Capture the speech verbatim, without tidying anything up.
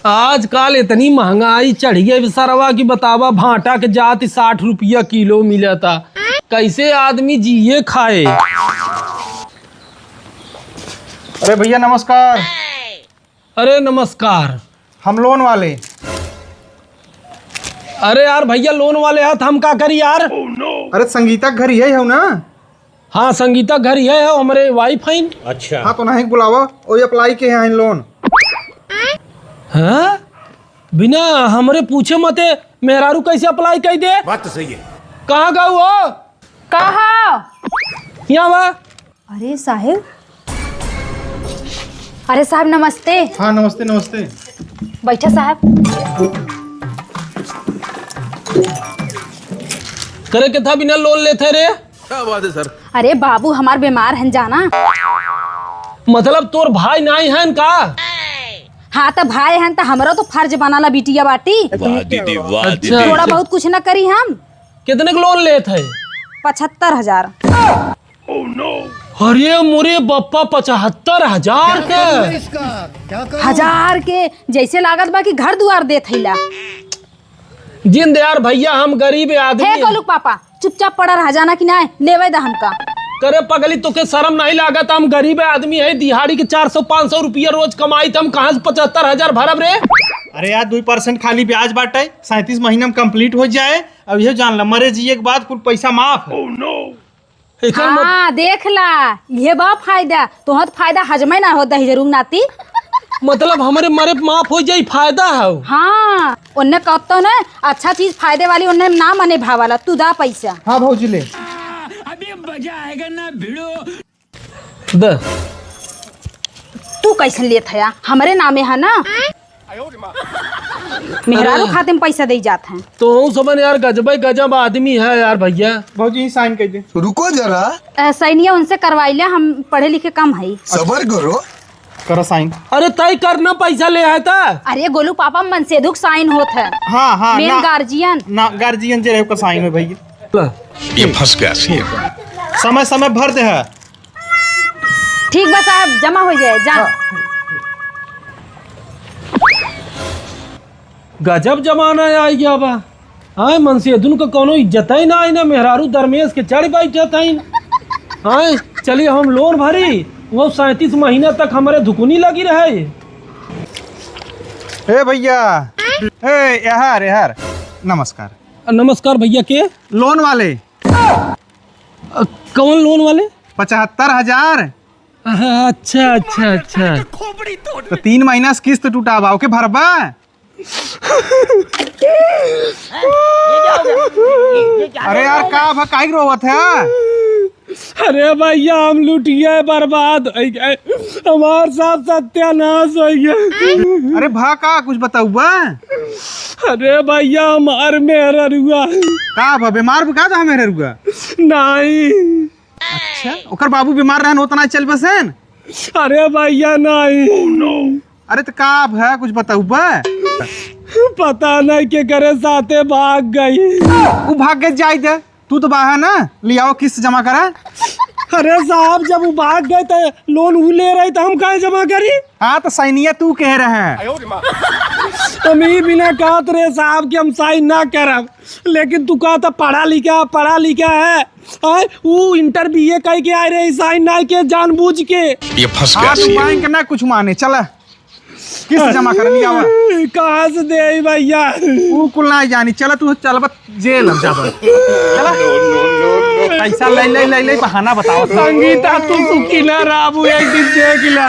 आजकल इतनी महंगाई चढ़ गई सरवा कि बतावा, भाटा के जात साठ रुपया किलो मिलता, कैसे आदमी जिए खाए? अरे भैया नमस्कार। अरे नमस्कार। हम लोन वाले। अरे यार भैया, लोन वाले ह त हम का करी यार? अरे संगीता के घर यही हौ ना? हाँ, संगीता के घर यही हौ, हमरे वाइफ हईन। अच्छा। हाँ, तो उन्हें बुलावा, वही अप्लाई के हैं लोन। हाँ? बिना हमरे पूछे मते मेहरारू कैसे अप्लाई कर दे? बात तो सही है। कहाँ गऊ हो? कहाँ? यहाँ बा। अरे साहेब, अरे साहेब नमस्ते। हाँ, नमस्ते, नमस्ते। बैठा साहेब। करे के था बिना लोन लेते रे? क्या बात है सर? अरे बाबू हमार बीमार हन जाना। मतलब तोर भाई नाई हन का? हाँ त भाई हन त हमरो तो फर्ज बनाला बिटिया बाटी। वाह दीदी, वाह अच्छा। दीदी। थोड़ा बहुत कुछ ना करी हम। कितने के लोन लेत है? पचहत्तर हजार। अरे मोरे बप्पा, पचहत्तर हजार के? हजार के जैसे लागत बा कि घर दुआर देत हैला। जिन दे यार भैया, हम गरीब आदमी हे हैं। गोलू पापा, चुपचाप पड़ा रह जाना कि नाय, लेवे दा हमका। करे पगली, तोके शर्म नहीं लागत? हम गरीब आदमी है, दिहाड़ी के चार सौ पाँच सौ रुपया रोज कमाई, त हम कहाँ से पचहत्तर हजार भरब रे? अरे यार, दुई परसेंट खाली ब्याज बाटे, सैंतीस महीना में complete हो जाए। अब ये जान ला, मरे जिए के बाद कुल पैसा माफ है। एकर मत- हाँ, देख ला, ये बा फायदा। तोहत फायदा हजमे ना हो दही जरूर नाती। मतलब हमरे मरे माफ हो जाई, फायदा है? हाँ, उन्ने कहतो ने अच्छा चीज फायदे वाली उन्ने ना मने भावाला। तू दा पैसा। हाँ भौजी ले। अभी मजा आएगा ना भिड़ो। द। तू कैसन लेत हया? हमरे नामे है ना। मेहरारू अरे। खातिर पैसा दे जात हैं। तो हूँ समझ यार, गजबे गजब आदमी है यार भैया। भौजी, साइन कर दे। रुको जरा। अ, साइनिया उनसे करवाई ले, हम पढ़े लिखे कम है। सबर करो। करो साइन। अरे तय करना पैसा ले है ता। अरे गोलू पापा मनसेधुक साइन होत है। हाँ, हाँ, मेन ना, गार्जियन। ना, गार्जियन जे रहे ओकर साइन हो भैया। ये फंस गया सीएम। समय समय भर दे है। ठीक बा साहब, जमा हो जाए, जा। गजब जमाना आ गया बा। आय, मनसेधुन का कौनो इज्जत ही ना आई ना, मेहरारू दरमेस के चढ़ बैठत हईन। आय, चलिए हम लोन भरी, वो सैंतीस महीना तक हमरे धुकुनी लगी रहे। ए भैया, ए यार, यार, नमस्कार। नमस्कार भैया, के? लोन वाले। अ, कौन लोन वाले? पचहत्तर हजार। अच्छा, अच्छा, अच्छा। तो तीन महीना से किस्त टूटा बा, ओके भरबा? अरे यार, का भा, काहे रोवत है? अरे भैया, हम लुटिया बर्बाद हो गए, हमार सब सत्यानाश हो गए। अरे भा, का कुछ बताउबा? अरे भैया, हमार मेहररुआ। का भा, बीमार बा का था मेहररुआ? नहीं। अच्छा, ओकर बाबू बीमार रहन, ओतना चल बसन? अरे भैया, नहीं। अरे, त का भा, कुछ बताउबा? पता नहीं के करे साथे भाग गई। उ भाग गई, जाए दे। तू तो बाहर ना, लियाओ, किस्त जमा करा। अरे साहब, जब उ भाग गए तो लोन उ ले रही, तो हम काहे जमा करी? हाँ, तो साइनिया तू कह रहे हैं। हम ही बिना कहत रहे साहब कि हम साइन ना करब, लेकिन तू कहता पढ़ा लिखा, पढ़ा लिखा है। आय, ऊ इंटर बीए कह के आए रहे, साइन ना के जानबूझ के। ये फंस गया हाँ, तो सीएम। बैंक ना कुछ माने, चला। किस्त जमा कर लियावा। कहाँ से दे आई भैया? ऊ कुल ना जानी, चला तू, चल बत जेल हम जाबा। चला। पैसा ले, ले, ले, ले, बहाना बताओ। संगीता, तू सुखी ना रहबू, एक दिन देख ला।